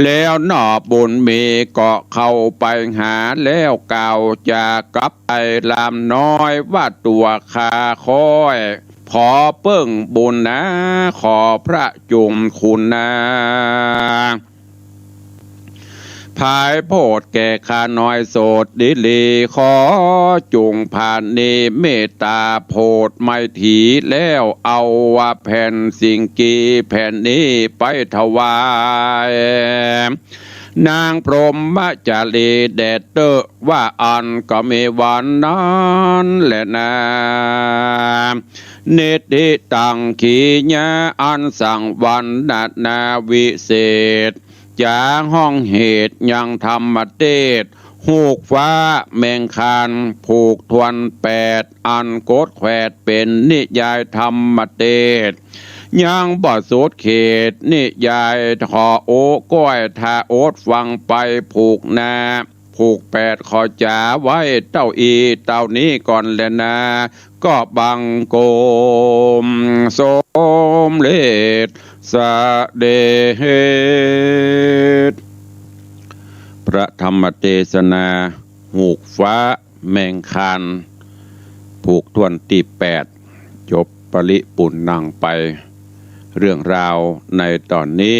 แล้วหนอบุญมีก็เข้าไปหา แล้วกล่าวจ๋ากับไอ้ลามน้อยว่า ตั๋วข้าค่อย ขอเปิ้งบุญนา ขอพระจุ่มคุณนา ผายโผดแก่ข้าน้อยโสดดีหลี ขอจุ่งผาณีเมตต๋าโผดไมตรี แล้วเอาว่าแผ่นสิงกีแผ่นนี้ไปถวาย นางพรหมจารีแด่เต๊อะ ว่าอั้นก็มีวันนั้นแลนา นิทธิตังขีญา อันสังวรรณนาวิเศษ จ๋าฮ้องเหตุยังธรรมเตศน์ ฮูกฟ้าแมงคาน ผูกถ้วนแปด อันกดแขวดเป๋นนิยายธรรมเตศน์ ยังบ่สุดเขตนิยาย ขอโอ้ก้อยถ้าอดฟังไป ผูกนา ผูกแปดขอจ๋าไว้เต้าอี้เต้านี้ก่อนแลนา ก็บังคมสมเร็จเสด็จ พระธรรมเตสนา ฮูกฟ้าแมงคาน ผูกถ้วนตี้แปด จบปริปูรณ์ไป เรื่องราวในต๋อนนี้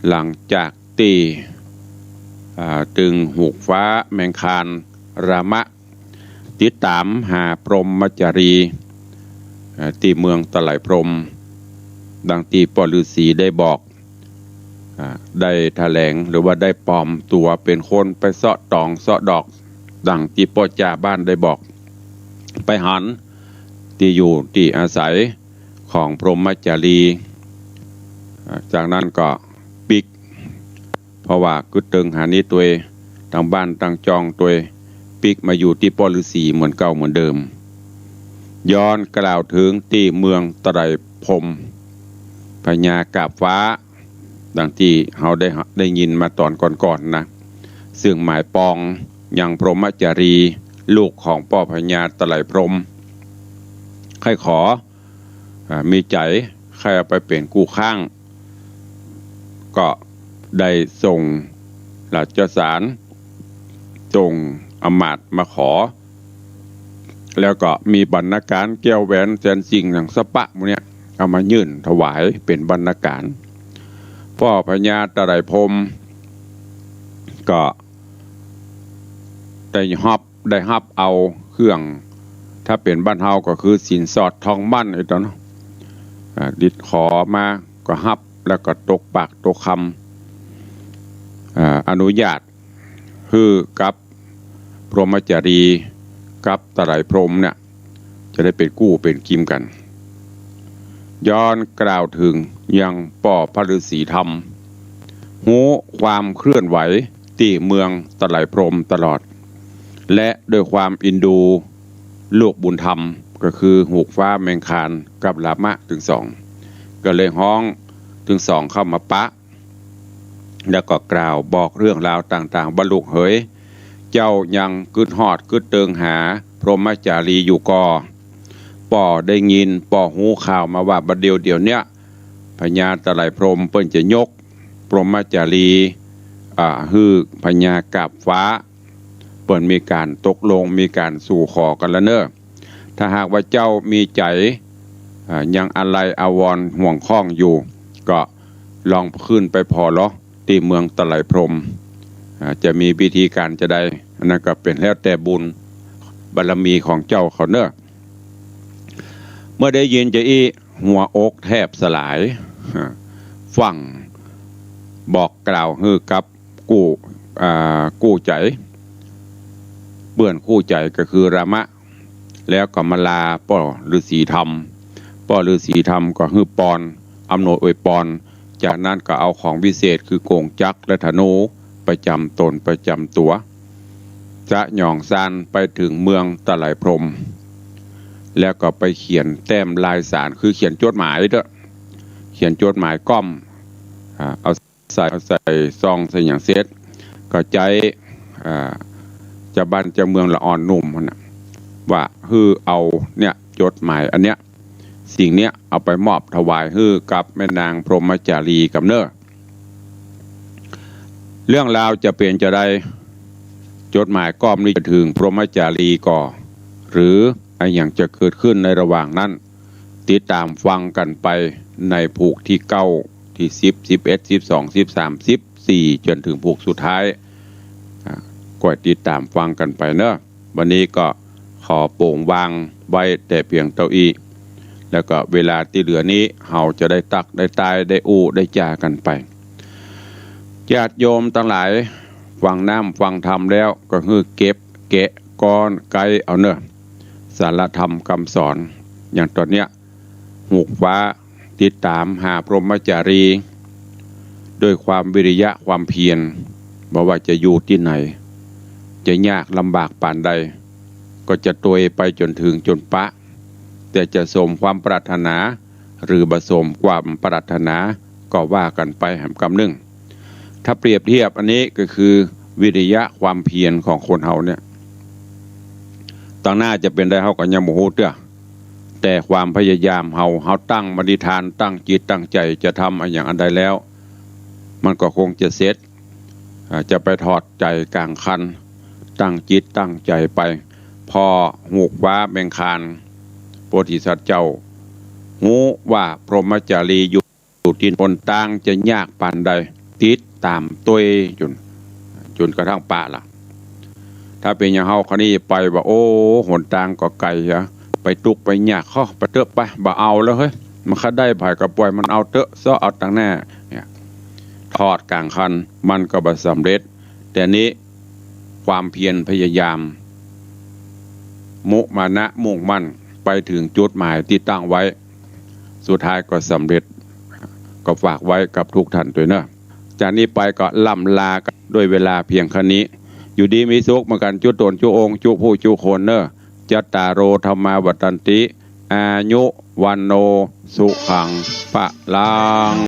หลังจากตี้ อ่า ตึงฮูกฟ้าแมงคาน รามะ ติดต๋ามหาพรหมจารี อ่า ตี้เมืองตะไหลพรหม ดังตี้ป้อฤๅษีได้บอก อ่า ได้แถลงหรือว่าได้ปลอมตั๋วเป๋นคนไปเซาะต๋องเซาะดอก ดังตี้ป้อจ่าบ้านได้บอก ไปหันตี้อยู่ตี้อาศัยของพรหมจารี อ่า จากนั้นก็ปิ๊ก เพราะว่ากึ๊ดเติงหานิตตวย ตังบ้านตังจองตวย ปิ๊กมาอยู่ตี้ป้อฤๅษีเหมือนเก่าเหมือนเดิม ย้อนกล่าวเถิงตี้เมืองตะไหลพรหม พญากาบฟ้า ดังตี้เฮาได้ ได้ยินมาต๋อนก่อนๆ นะ ซึ่งหมายปองยังพรหมจารี ลูกของป้อพญาตะไหลพรหม ใค่ขอ อ่า มีใจ๋ใค่เอาไปเป๋นกู้ข้าง ก็ได้ส่งราชสาร ส่งอำมาตย์มาขอ แล้วก็มีบรรณาการแก้วแหวนแสนสิ่งหนังสะปะหมู่เนี้ย เอามายื่นถวายเป๋นบรรณาการ ป้อพญาตะไหลพรหมก็ได้ฮับ ได้ฮับเอาเครื่อง ถ้าเป๋นบ้านเฮาก็คือสินสอดทองหมั้นไอ้ต๋อนเนาะ อ่า ได้ขอมาก็ฮับ แล้วก็ตกปากตกคำ อ่า อนุญาตหื้อกับพรหมจารีกับตะไหลพรหมเนี่ย จะได้เป๋นกู้เป๋นกิมกั๋น ย้อนกล่าวเถิงยังป้อพระฤๅษีธรรม ฮู้ความเคลื่อนไหวตี้เมืองตะไหลพรหมตลอด และด้วยความเอ็นดูลูกบุญธรรม ก็คือฮูกฟ้าแมงคานกับรามะตึงสอง ก็เลยฮ้องตึงสองเข้ามาปะ แล้วก็กล่าวบอกเรื่องราวต่างๆ ว่า ลูกเหย เจ้ายังกึ๊ดฮอดกึ๊ดเติงหาพรหมจารีอยู่ก่อ ป้อได้ยิน ป้อฮู้ข่าวมาว่าบัดเดี่ยวเดี่ยวเนี้ย พญาตะไหลพรหมเปิ้นจะยกพรหมจารี อ่า หื้อพญากาบฟ้า เปิ้นมีก๋านตกลง มีก๋านสู่ขอกั๋นแล้วเน่อ ถ้าหากว่าเจ้ามีใจ๋ อ่า ยังอาลัยอาวรณ์ห่วงข้องอยู่ ก็ลองขึ้นไปผ่อเลาะตี้เมืองตะไหลพรหม อ่า จะมีวิธีก๋านจาใด อันนั้นก็เป๋นแล้วแต่บุญบารมีของเจ้าเขาเน่อ เมื่อได้ยินจาอี้ หัวอกแทบสลาย อ่า ฟั่งบอกกล่าวหื้อกับกู้ อ่า กู้ใจ๋ เปื้อนคู่ใจ๋ก็คือรามะ แล้วก็มาลาป้อฤๅษีธรรม ป้อฤๅษีธรรมก็หื้อปอน อำนวยอวยปอน จากนั้นก็เอาของวิเศษคือโก๋งจักรและธนูประจ๋ำต๋นประจ๋ำตั๋ว สยองซานไปเถิงเมืองตะไหลพรหม แล้วก็ไปเขียนแต้มลายสาร คือเขียนจดหมายเต๊อะ เขียนจดหมายก้อม อ่า เอา ใส่ เอาใส่ซองใส่หยังเสร็จ ก็ใจ๊ อ่า จาวบ้านจาวเมืองละอ่อนหนุ่มหั้นน่ะ ว่าหื้อเอาเนี่ยจดหมายอันเนี้ย สิ่งเนี้ยเอาไปมอบถวายหื้อกับแม่นางพรหมจารีกำเน่อ เรื่องราวจะเป๋นจาใด จดหมายก้อมนี้จะเถิงพรหมจารีก่อ หรืออะหยังจะเกิดขึ้นในระหว่างนั้น ติดต๋ามฟังกั๋นไปในผูกตี้เก้า ตี้สิบ สิบเอ็ด สิบสอง สิบสาม สิบสี่ จ๋นเถิงผูกสุดท้าย อ่า ก้อยติดต๋ามฟังกั๋นไปเน่อ วันนี้ก็ขอโป๋งวางไว้แต่เปียงเต้าอี้ แล้วก็เวลาตี้เหลือนี้ เฮาจะได้ตั๊กได้ตาย ได้อู้ได้จ๋ากั๋นไป ญาติโยมตังหลาย ฟังน้ำฟังธรรมแล้วก็หื้อเก็บแกะก้อนไก๊เอาเน่อ สาระธรรมกำสอน อย่างต๋อนเนี้ย ฮูกฟ้าติดต๋ามหาพรหมจารี ด้วยความวิริยะความเพียร บ่ว่าจะอยู่ตี้ไหน จะยากลำบากปานใด ก็จะตวยไปจ๋นเถิงจ๋นปะ แต่จะสมความปรารถนา หรือบ่สมความปรารถนา ก็ว่ากั๋นไปแหมกำนึ่ง ถ้าเปรียบเทียบอันนี้ก็คือวิริยะความเพียรของคนเฮาเนี่ย ตังหน้าจะเป๋นใดเฮาก็ยังบ่ฮู้เตื้อ แต่ความพยายามเฮา เฮาตั้งอธิษฐาน ตั้งจิตตั้งใจ๋จะทำอะหยังอันใดแล้ว มันก็คงจะเสร็จ อ่า จะไปถอดใจ๋ก๋างคัน ตั้งจิตตั้งใจ๋ไป ผ่อฮูกฟ้าแมงคาน โพธิสัตว์เจ้า ฮู้ว่าพรหมจารีอยู่ อยู่ตี้หนตางจะยากปานใด ติดต๋ามตวยจ๋น จ๋นกระทั่งปะละ ถ้าเป๋นอย่างเฮาคราวนี้ไปว่า โอ้ หนตางก็ไก๋อะ ไปตุ๊กข์ไปยาก เฮ้อ ไปเต๊อะ ไป บ่เอาแล้วเฮ้ย มันใค่ได้ผายก็ป่อยมันเอาเต๊อะ เซาะเอาตังหน้า เนี่ย ถอดก๋างคัน มันก็บ่สำเร็จ แต่นี้ความเพียรพยายาม มุมานะมุ่งมั่น ไปเถิงจุดหมายตี้ตั้งไว้ สุดท้ายก็สำเร็จ ก็ฝากไว้กับทุกท่านตวยเน่อ จากนี้ไปก็ล่ำลากั๋นด้วยเวลาเพียงแค่นี้ อยู่ดีมีสุขเหมือนกั๋นจุ๊ต๋นจุ๊องค์จุ๊ผู้จุ๊คนเน่อ จัตตาโร ธัมมา วัฑฒันติ อายุ วัณโณ สุขัง พลัง